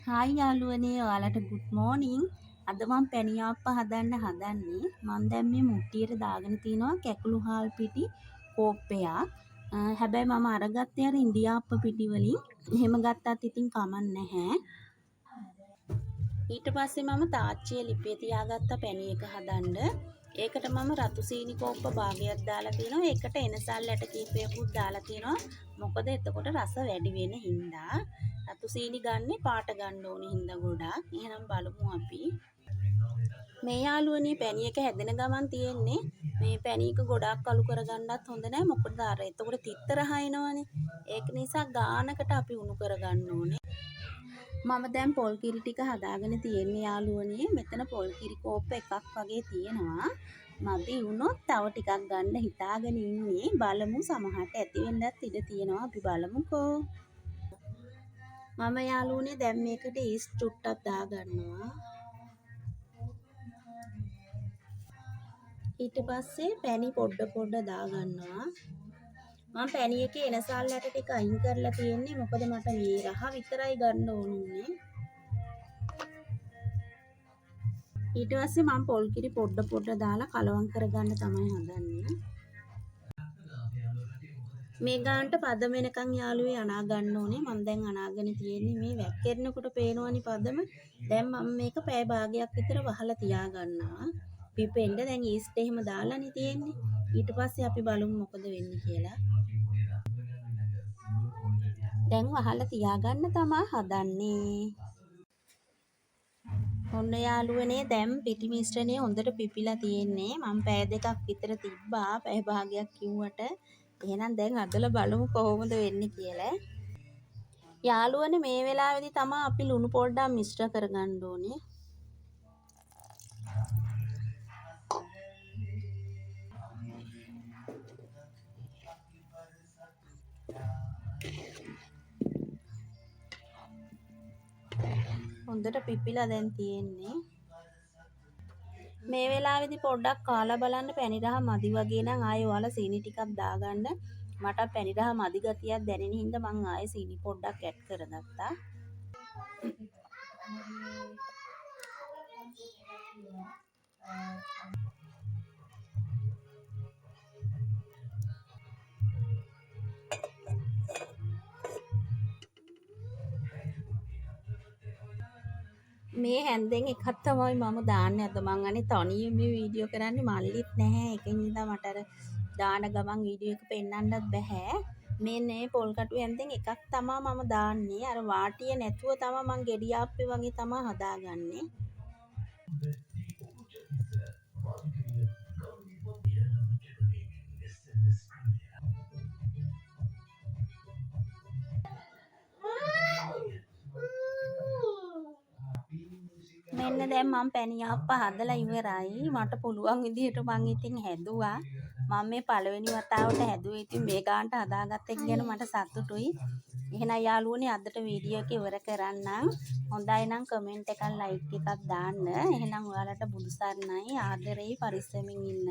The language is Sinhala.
හායි යාළුවනේ, ඔයාලට ගුඩ් මෝර්නිං. අද මං පැණි ආප්ප හදන්න හදන්නේ. මං දැන් මේ මුට්ටියට දාගෙන තිනවා කැකුළු හාල් පිටි කෝප්පයක්. හැබැයි මම අරගත්තේ අර ඉන්දියාප්ප පිටි වලින්. එහෙම ගත්තත් ඉතින් කමක් නැහැ. ඊට පස්සේ මම තාච්චිය ලිපේ තියාගත්ත පැණි එක හදන්න. ඒකට මම රතු සීනි කෝප්ප භාගයක් දාලා තිනවා. ඒකට එනසල් ඇට කීපයකුත් දාලා තිනවා. මොකද එතකොට රස වැඩි වෙන හින්දා. රතු සීනි ගන්නෙ පාට ගන්න ඕනේ හින්දා ගොඩක්. එහෙනම් බලමු අපි. මේ යාළුවනේ පැණි එක හැදෙන ගමන් තියෙන්නේ. මේ පැණි එක ගොඩාක් අලු කරගන්නත් හොඳ නෑ. මොකද අර එතකොට තිත්ත රහ එනවනේ. ඒක නිසා ගානකට අපි උණු කරගන්න ඕනේ. මම දැන් පොල් කිරි ටික හදාගෙන තියෙන්නේ යාළුවනේ. මෙතන පොල් කිරි කෝප්ප එකක් වගේ තියෙනවා. මදි වුණොත් තව ටිකක් ගන්න හිතාගෙන ඉන්නේ. බලමු, සමහරට ඇති වෙන්නත් ඉඩ තියෙනවා. අපි බලමුකෝ. මම යාළුවනේ දැන් මේකට ඊස්ට් චුට්ටක් දාගන්නවා. ඊට පස්සේ පැණි පොඩ පොඩ දාගන්නවා. මම පැණි එකේ එනසාල් ඇට ටික අයින් කරලා තියෙන්නේ. මොකද මට මේ රහ විතරයි ගන්න ඕන උනේ. ඊට පස්සේ මම පොල් කිරි පොඩ පොඩ දාලා කලවම් කරගන්න තමයි හදන්නේ. මේ ගානට පදම එනකන් යාළුවේ අනා ගන්න ඕනේ. මම දැන් අනාගෙන තියෙන්නේ මේ වැක්කෙරෙනකොට පේනවනේ පදම. දැන් මම මේක පැය භාගයක් විතර වහලා තියාගන්නවා. පිපෙන්න දැන් ඊස්ට් එහෙම දාලානේ තියෙන්නේ. ඊට පස්සේ අපි බලමු මොකද වෙන්නේ කියලා. දැන් වහලා තියාගන්න තමා හදන්නේ. ඔන්න යාළුවනේ දැන් පිටි මිශ්‍රණය හොඳට පිපිලා තියෙන්නේ. මම පැය දෙකක් විතර තිබ්බා. පැය භාගයක් කිව්වට. එහෙනම් දැන් හදලා බලමු කොහොමද වෙන්නේ කියලා. යාළුවනේ මේ වෙලාවේදී තමා අපි ලුණු පොඩ්ඩක් මිශ්‍ර කරගන්න ඕනේ. හොඳට පිපිලා දැන් තියෙන්නේ. මේ වෙලාවේදී පොඩ්ඩක් කාලා බලන්න පැණි රහ මදි වගේ නම් ආයෙ ඔයාලා සීනි ටිකක් දාගන්න. මට පැණි රහ මදි ගතියක් දැනෙන හින්දා මං ආයෙ සීනි පොඩ්ඩක් ඇඩ් කරගත්තා. මේ හැන්දෙන් එකක් තමයි මම දාන්නේ. අද මං අනේ තනියම මේ වීඩියෝ කරන්නේ, මල්ලිත් නැහැ. ඒක හින්දා මට අර දාන ගමන් වීඩියෝ එක පෙන්නන්නත් බැහැ. මේ නේ පොල් කටු හැන්දෙන් එකක් තමා මම දාන්නේ. අර වාටිය නැතුව තමා මං ගෙඩි ආප්පේ වගේ තමා හදාගන්නේ. මෙන්න දැන් මං පැණි ආප්ප හදලා ඉවරයි. මට පුළුවන් විදිහට මං ඉතින් හැදුවා. මං මේ පළවෙනි වතාවට හැදුවේ. ඉතින් මේ ගානට හදාගත්ත එක ගැන මට සතුටුයි. එහෙනම් යාළුවනේ අදට වීඩියෝ එක ඉවර කරන්නම්. හොඳයි නම් කමෙන්ට් එකක් ලයික් එකක් දාන්න. එහෙනම් ඔයාලට බුදු සරණයි. ආදරෙයි, පරිස්සමින් ඉන්න.